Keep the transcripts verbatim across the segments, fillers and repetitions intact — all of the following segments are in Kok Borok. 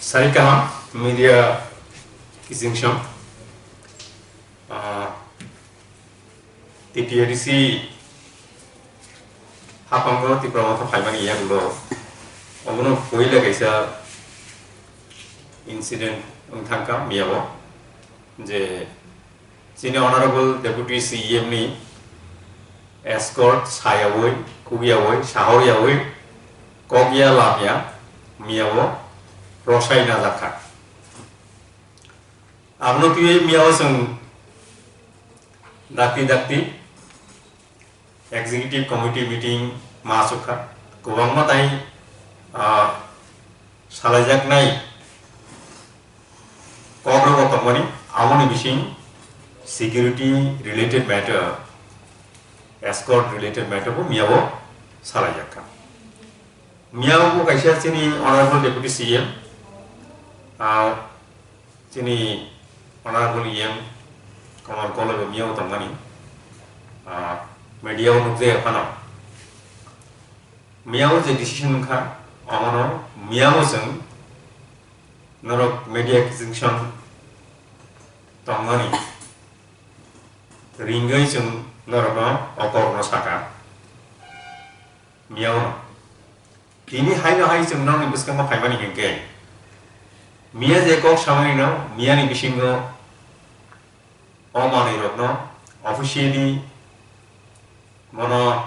Sari kaham media kiching song, ah, T T A D C haphango Tipra Motha phaimani yagulo obono puila kaisa incident wng thangkha miyao, je chini Honorable Deputy C E M ni escort sayaui, kukyaui, sahoryaui, kokya lamya miyao rosai najakha. Abono twiwi miyao chwng dakti dakti Executive Committee meeting ma aswk kha. Kwbangma tai, ah, salaijaknai kokrok bo tongmani, aboni bising security related matter, escort related matter bo miyao salaijak kha. Miyao bo kaisa chini Honorable Deputy C M, ah, chini Honorable E M Komar Koloi bo miyao tongmani, ah, media o nukjaya phano. Miyao je decision wngkha, omono miyao chwng norok media kiching song tongmani ringwi chwng norokno o kokno saka. Miyao no. Tini haino hai chwng nokni bwskango phaimani hinkhe, miya je kok samani no, miyani bisingo o manwirokno officially bono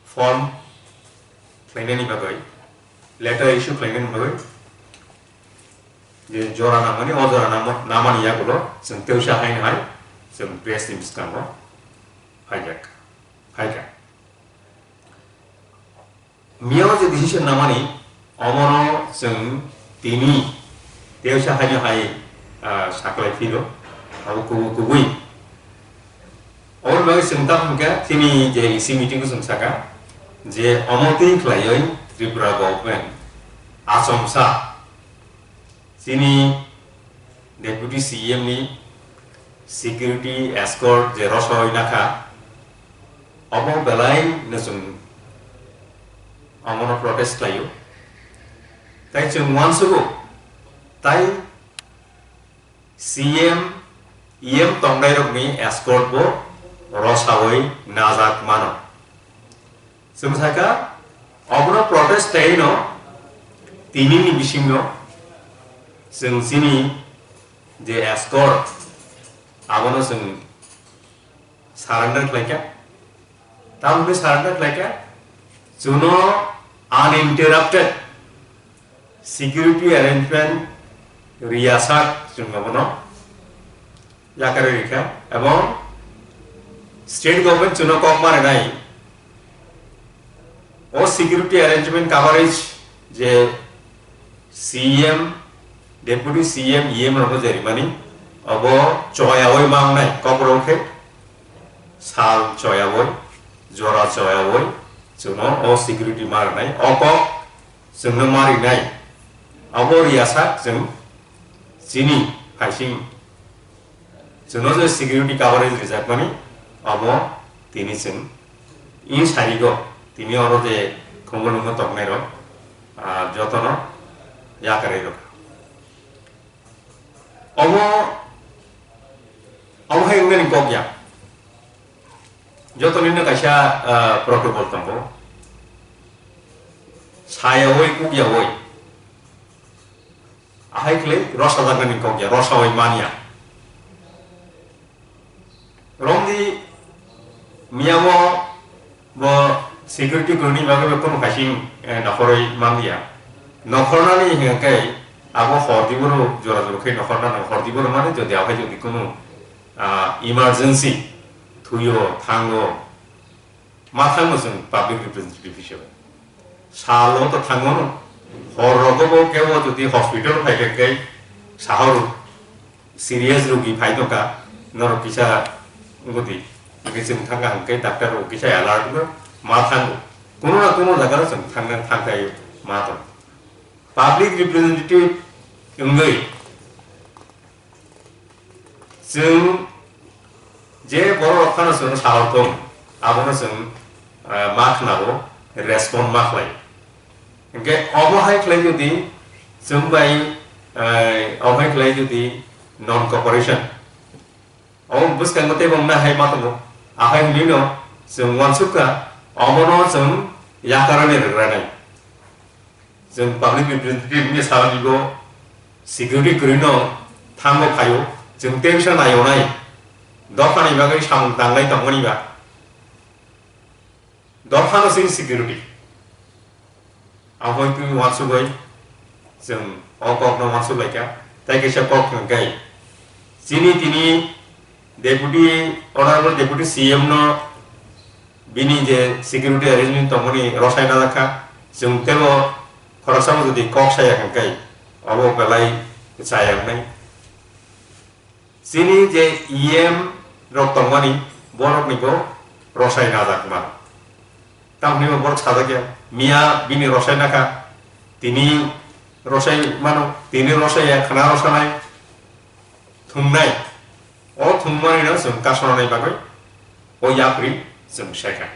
form khlainani bagwi, letter issue khlainani bagwi je jora nangmani, o jora nangma-, namani yagulo chwng tewsa haino hai chwng press ni bwskango phaijak, phaikha. Miyao je decision namani, omono chwng tini tewsa haino hai, ah, saklai phiro, abo kubu-, kubui. Oboni bagwi chwng tamo hwnkhe, chini je E C meeting o chwng saka, je omo twi khlaiwi Tripura government achomsa chini Deputy C E M ni security escort je rosoi nakha, obo belai no chwng omono protest khlaio. Tai chwng uansugo, tai C M, E M tongnairokni escort bo rosaui najak mano. Chwng sakha, obono protest khlaino, tinini bisingo chwng chini je escort, abono chwng surrender khlaikha. Tamoni surrender khlaikha, chwngno uninterrupted security arrangement riyasak chwng abono yakarwi rikha, ebong state government chwngno kok ma rwnai o security arrangement coverage je C M, Deputy C M, E M rokno je rimani, obo choyaui ma wngnai, kokrok khe sal choyaui, jora choyaui chwngno o security ma rwnai, o kok chwngno ma rinai, abo riyasak chwng chini phaising chwngno je security coverage rijakmani, abo tini chwng in sarigo, tini oro je khumulwngno tongnairok, ah, jotono yakarwi rwkha. Omo, omo hai wngnani kok ya. Joto nini kaisa, ah, protocol tongo. Sayaui, kukyaui. Ahai khlai rosa jagnani kok ya, rosaui manya. Romdi miyamo bo security kwrwini bagwi bo kunu kaising, eh, nokhorwi manliya. Nokhornani hinkhe abo hor diboro jora jora khe nokhorna nango, hor diboro mani jodi aphai jodi kunu, ah, emergency thuyo thango, ma thango chwng public representative hisabe. Salo to thango no, hor rogo bo kebo jodi hospital phai khe sahor serious rogi phai tongkha, norok kisa wngwi di. Hwnkhe chwng thangkha hwnkhe doctor rok kisa alert wngkha, ma thango. Kuno na kuno jaga o chwng thangna thangkha ma tong. Public representative wngwi chwng je borok rok phano chwng sahor tong, abono chwng, eh, ma khwnao, respond ma khlai. Hwnkhe obo hai khlai jodi Chwng bai, eh, omo hai khlai jodi non cooperation. Omo bwskango teibo wngna hai ma tongo. Ahai hwnwi no chwng uansuk kha, omono chwng yakarani rwgranai. Chwng public representative ni salani bo security kwrwi no thango phaio. Chwng tension naio nai. Dophani bagwi samung tanglai tongmani ba. Dophano sini security. Aboitwi uansugwi chwng o kokno uansuk laikha. Tai kaisa kok hwnkhe chini tini Deputy, Honorable Deputy C M no bini je security arrangement tongmani rosai najakha, chwng teibo khoroksa bo jodi kok saya hwnkhe obo belai chaya wngnai. Chini je E M rok tongmani, borokni bo rosai najak mano. Tamni bo borok sajak ya, miya bini rosai nakha, tini rosai mano, tini rosai ya, khna rosanai, thumnai. O thumnai no chwng kasonani bagwi o yapri chwng sekha.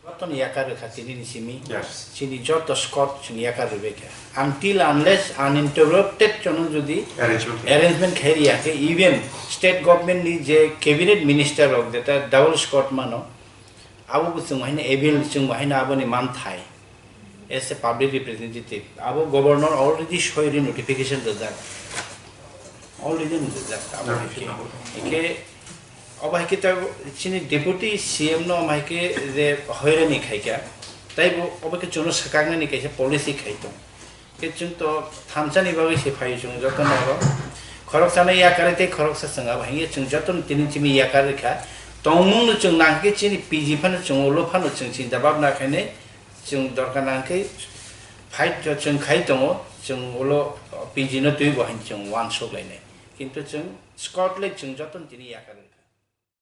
Jotono yakar rwkha tini ni simi. Yes. Chini joto squad chwng yakar rwbaikha. Until unless uninterrupted chwng jodi Arrangement. Arrangement khai riya khe, even state government ni je cabinet minister rok jeta double squad mano, abo bo chwng haino avail, chwng haino aboni manthai. As a public representative, abo governor already soiri notification rwjak. Already rwjak, abo hai khe. Hwnkhe, abo hai khe ta chini deputy C M no omo hai khe je hoirani khaikha, taibo obo khe chwngno swkaknani kaisa policy khai tong. Khe chwng to thamsani bagwi se phaio chwng jotono oro. Khoroksano yakarwi tei khoroksa chwng abo hai khe chwng jotono tini chini yakar rwkha. Tongmungno chwng nangkhe chini P G phano chwng ulo phano chwng chinta bhabna khainai. Chwng dorkar nang khe fight chwng khai tongo, chwng ulo P G no twibo haino chwng uansuk lainai. Kintu chwng squad le chwng jotono tini yakar.